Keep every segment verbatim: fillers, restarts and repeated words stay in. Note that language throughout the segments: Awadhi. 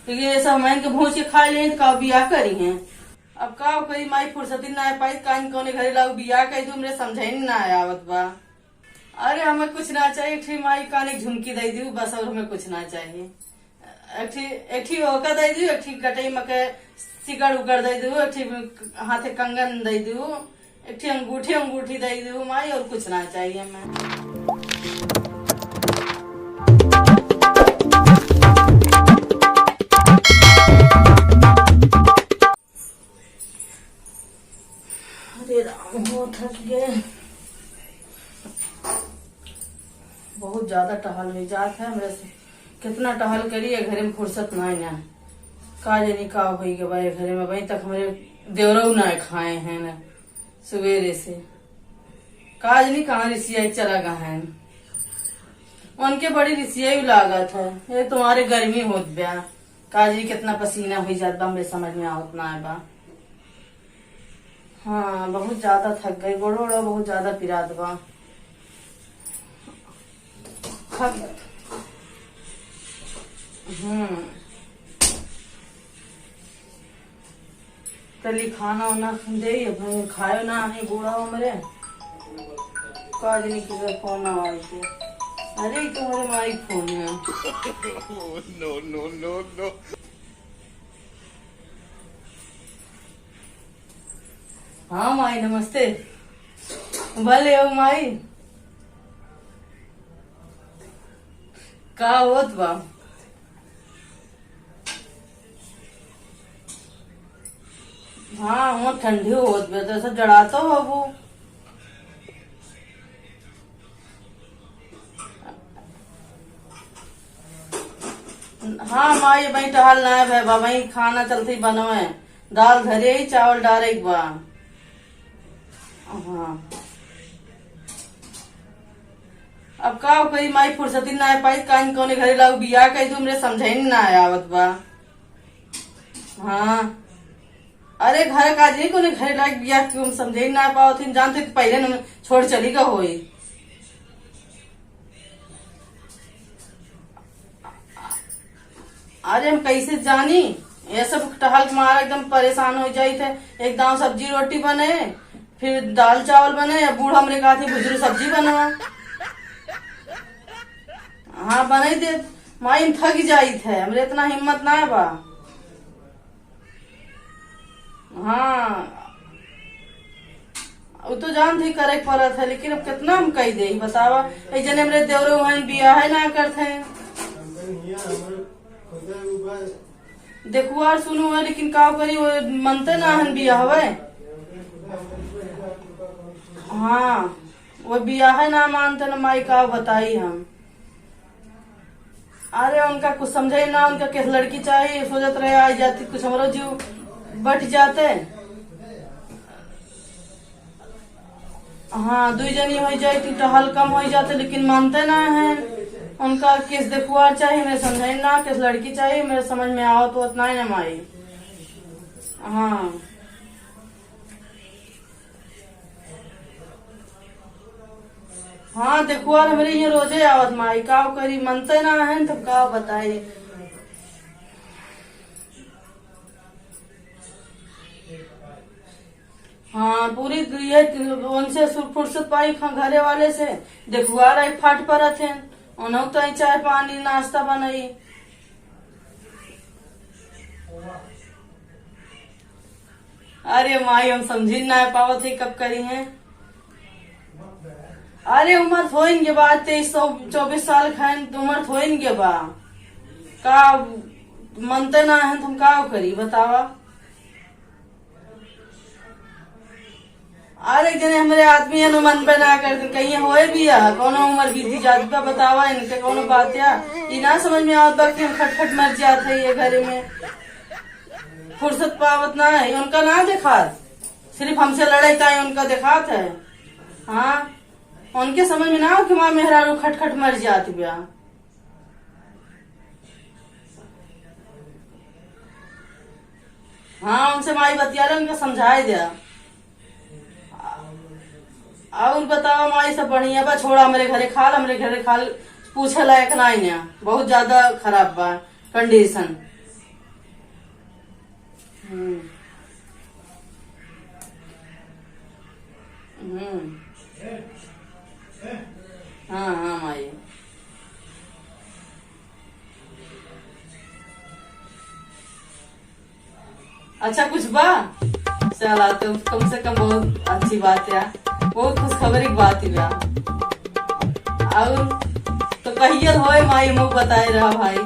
तो ये सब हमन के भूज के खा लें, तो का बियाह करी हैं? अब का करी माई, फुर्सती ना पाई, कान कौने घरे लाऊ बियाह करी, तो हमरे समझे ना आवत बा। अरे, हमें कुछ ना चाहिए, एक ठी माई कान एक झुमकी दे दियो बस, और हमें कुछ ना चाहिए। एक ठी, एक ठी ओका दे दियो, एक ठी गटई में के सिकड़ उकड़ दे दियो, एक ठी हाथे कंगन दे दियो, एक ठी अंगूठी, अंगूठी दे दियो माई, और कुछ ना चाहिए हमें। अरे राम हो, थक गए। बहुत ज्यादा टहल हो जात है हमरे से। कितना टहल करी, ये घरे में फुर्सत ना है ना। का जानी का होई गवा ये घरे में, अबहीं तक हमरे देवरऊ ना खाए हैं ना सुबेरे से। का जानी कहाँ रिसिया चला गए हैं। उनके बड़ी रिसिया लागत है, ये तुम्हारे गर्मी होत बा। काजरी कितना पसीना हुई जात बा, हमरे समझ में आवत ना बा। हाँ, बहुत ज्यादा थक गई, गोड़ो ओड़ो बहुत ज्यादा पिरात बा। थक, हम्म। तली खाना वाना दे, भाई खायो ना है गोड़ा हमरे। का जाने किधर फोन आ गया। अरे, ई तो हमारे माई फोन है। No, no, no, no। हाँ माई, नमस्ते। भले हो माई। का होत बा? हाँ, वहाँ ठंडी होत बा, तो सब जड़ातो होबू। हाँ माई, अबहीं टहल ना भे बा, अबहीं खाना चलते ही बनवे, दाल धरे ही, चावल डारे के बा। हाँ। अब का करी माई, फुर्सती ना पाई, कान कौने घरे लाऊ बियाह करी, तू हमरे समझे ना आवत बा। हाँ। अरे घर का जी, कोने घरे लायक बियाह के हम समझे ना पावत ही, जानते तो पहले न छोड़ चली गा होई। अरे हम कैसे जानी, ये सब टहल के मारा एकदम परेशान हो जाई थे। एक दाव सब्जी रोटी बने, फिर दाल चावल बने, बूढ़ा हमरे कहा थे बुजुर्ग सब्जी बनवा। हाँ, बनाई दे। माई हम थक जाई थे, हमरे इतना हिम्मत ना बा। हाँ, उ तो जानत ही करे के पड़त है, लेकिन अब कितना हम कह दे, बतावा। एक जने हमरे देवरो हैं, बियाह है ना करत हैं। देखुआ और सुनू है, लेकिन का करी, वो मनते ना हन बियाह है। हाँ, वो बियाह है ना मानते ना माई, का बताई हम। अरे उनका कुछ समझे ना, उनका किस लड़की चाहिए, सोचत रहे आ जाती, कुछ हमरो जीव बट जाते। हाँ, दुई जनी हो जाए तो टहल कम हो जाते, लेकिन मानते ना है। उनका किस देखुआ चाहिए, मेरे समझे ना, किस लड़की चाहिए, मेरे समझ में आवत होत ना है माई। हाँ। हाँ, देखो यार, हमरे ये रोजे आवत माई, का करी, मनते ना है, तो का बताई। हाँ, पूरी ये उनसे सु-, फुर्सत पाई खा-, घरे वाले से, देखुआ रही फाट परत है, उन्हों तो चाय पानी नाश्ता बनाई। अरे माई, हम समझी ना पावत है, कब करी हैं। अरे उम्र होइन गे बा, तेईस सौ चौबीस साल खाइन तो उम्र होइन गे बा। का मनते ना है, तुम का करी बतावा। अरे जने हमरे आदमी है, मनबे ना करते, कहीं होए भी है, कौनो उम्र बीती जात बा, बतावा इनके कौनो बात या, ई ना समझ में आवत बा कि हम खट खट मर जात है ये घरे में। फुर्सत पावत ना है, उनका ना देखात, सिर्फ हमसे लड़ाई का है, उनका देखात है। हाँ, उनके समझ में ना हो कि माँ मेहरारू खट खट मर जात बा। हाँ, उनसे माई बतियाले, उनका समझाए द्या। और बतावा माई, सब बढ़िया बा? छोड़ा, हमरे घरे खाल, हमरे घरे खाल, पूछे लायक ना है, बहुत ज्यादा खराब बा कंडीशन। हम्म। हम्म। हाँ, हाँ, माई। अच्छा, कुछ बा? चला, तो कम से कम बहुत अच्छी बात है, बहुत खुशखबरी की बात है। और तो कहिए होए माई, मुँह बताए रहा भाई।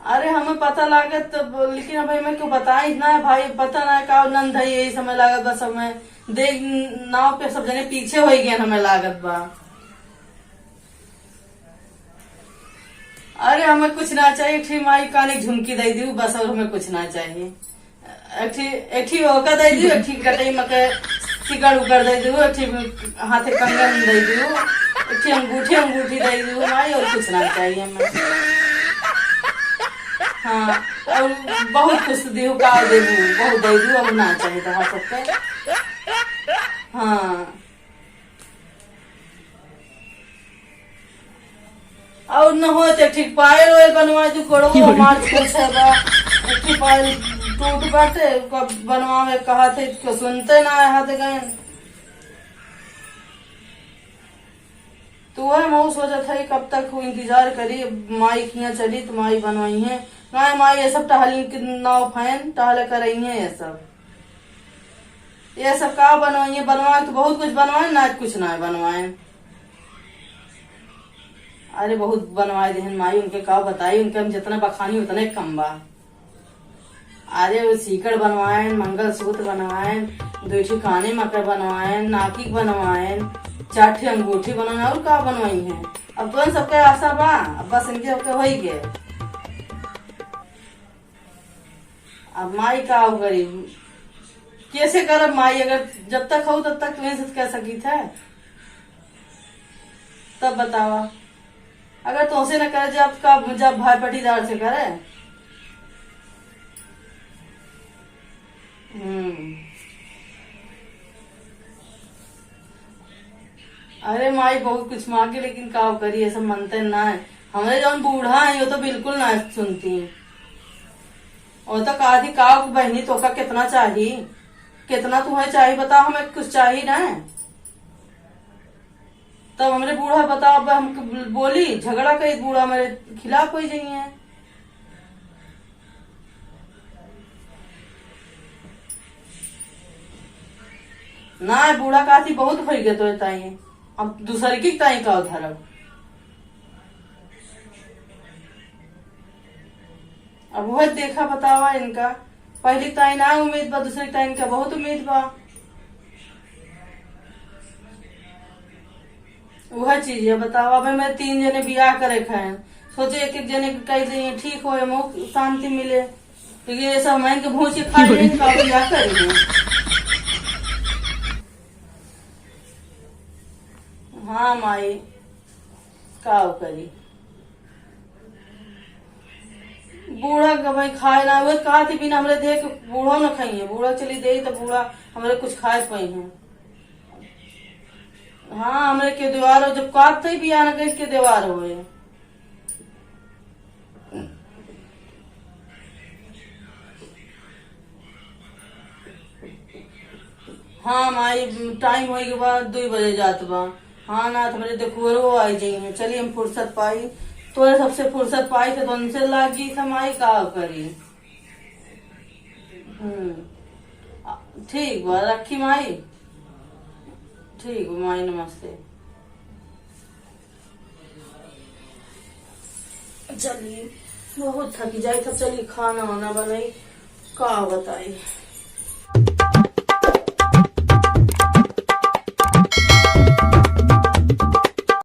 अरे, हमें पता लागत तो, लेकिन अब हमें क्यों बताई ना है भाई, पता ना है का नंद है, यही समय लागत बा, समय देख, नाव पे सब जने पीछे हो गए, हमें लागत बा। अरे, हमें कुछ ना चाहिए, एक ठी माई काने झुमकी दे दी बस, और हमें कुछ ना चाहिए। एक ठी, एक ठी ओका दे दी, एक ठी कटई में के सिकड़ उकड़ दे दी, एक ठी हाथे कंगन दे दी, एक ठी अंगूठी, अंगूठी दे दी माई, और कुछ ना चाहिए हमें। हाँ, और बहुत कुछ दी, का दे दी, बहुत दे दी, अब ना चाहिए तो सबके। हाँ। और न हो तो एक ठी पायल वायल बनवा दू, गोड़वा हमार छोट सा बा, एक ठी पायल टूट बाटे, ओका बनवावे कहा थे, तो सुनते ना है, हाथ गए। तो वह मऊ सोचत है, कब तक वो इंतजार करी, माई किहाँ चली तो माई बनवाई है। ना माई, ये सब टहलिन के नाव फैन, टहले करई है ये सब। ये सब का बनवाई है? बनवाए तो बहुत कुछ बनवाए, ना कुछ ना बनवाए। अरे बहुत बनवाए देहन माई, उनके का बताई, उनके हम जितना बखानी उतने कम बा। अरे वो सीकड़ बनवाएन, मंगलसूत्र बनवाएन, दुई ठी काने मकर बनवाएन, नाकी बनवाएन, चार ठी अंगूठी बनवाएन, और का बनवाई है? अब तो इन सबके आशा बा, अब बस इनके सबके होई गए। अब माई का करी, कैसे करब माई? अगर जब तक हो तब तक तुम्हें से कह सकी थे, तब बतावा। अगर तुमसे न करे, जब का, जब भाई पटीदार से करे। हम्म। अरे माई, बहुत कुछ मांगे, लेकिन का करी, ऐसा मनते ना है। हमरे जौन बूढ़ा है, वो तो बिल्कुल ना सुनती। वो तो कहा थी, "का बहनी, तोका कितना चाही? कितना तुम्हें चाही, बताओ, हमें कुछ चाही ना।" तब हमरे बूढ़ा, बताओ, अब हम क-, बोली, झगड़ा करी, बूढ़ा हमारे खिलाफ हो जाइए। ना, बूढ़ा काथी बहुत भई गए तो ताई, अब दूसर की ताई का धरब। अब वह देखा, बतावा इनका, पहली ताई ना उम्मीद बा, दूसरी ताई इनका बहुत उम्मीद बा। वह चीज है, बतावा, अब हमें तीन जने बियाह करे खाए, सोचे एक एक जने के कह दे, ठीक हो, हम शांति मिले, लेकिन ये सब हमारे के भूंज के खा लेंगे, का बियाह करेंगे? हाँ माई, का करी? बूढ़ा के भाई खाए ना, वो कहा थी बिना हमरे देह के बूढ़ो न खाइए, बूढ़ा चली दे तो बूढ़ा हमरे कुछ खाए पाई हैं। हाँ, हमरे के दीवार हो, जब काट थे बियाह न कइस के दीवार होए। हाँ माई, टाइम होई के बाद दुई बजे जात बा। हाँ ना, तो हमरे देखुअरो आई जाई है। चलिए, हम फुर्सत पाई, तोरे सबसे फुर्सत पाई तो तुमसे लागी था माई, का करी। हम्म, आ, ठीक बा, रखी माई। ठीक बा माई, नमस्ते। चलिए, बहुत थकी जाई, तब चलिए खाना वाना बनाई, का बताई।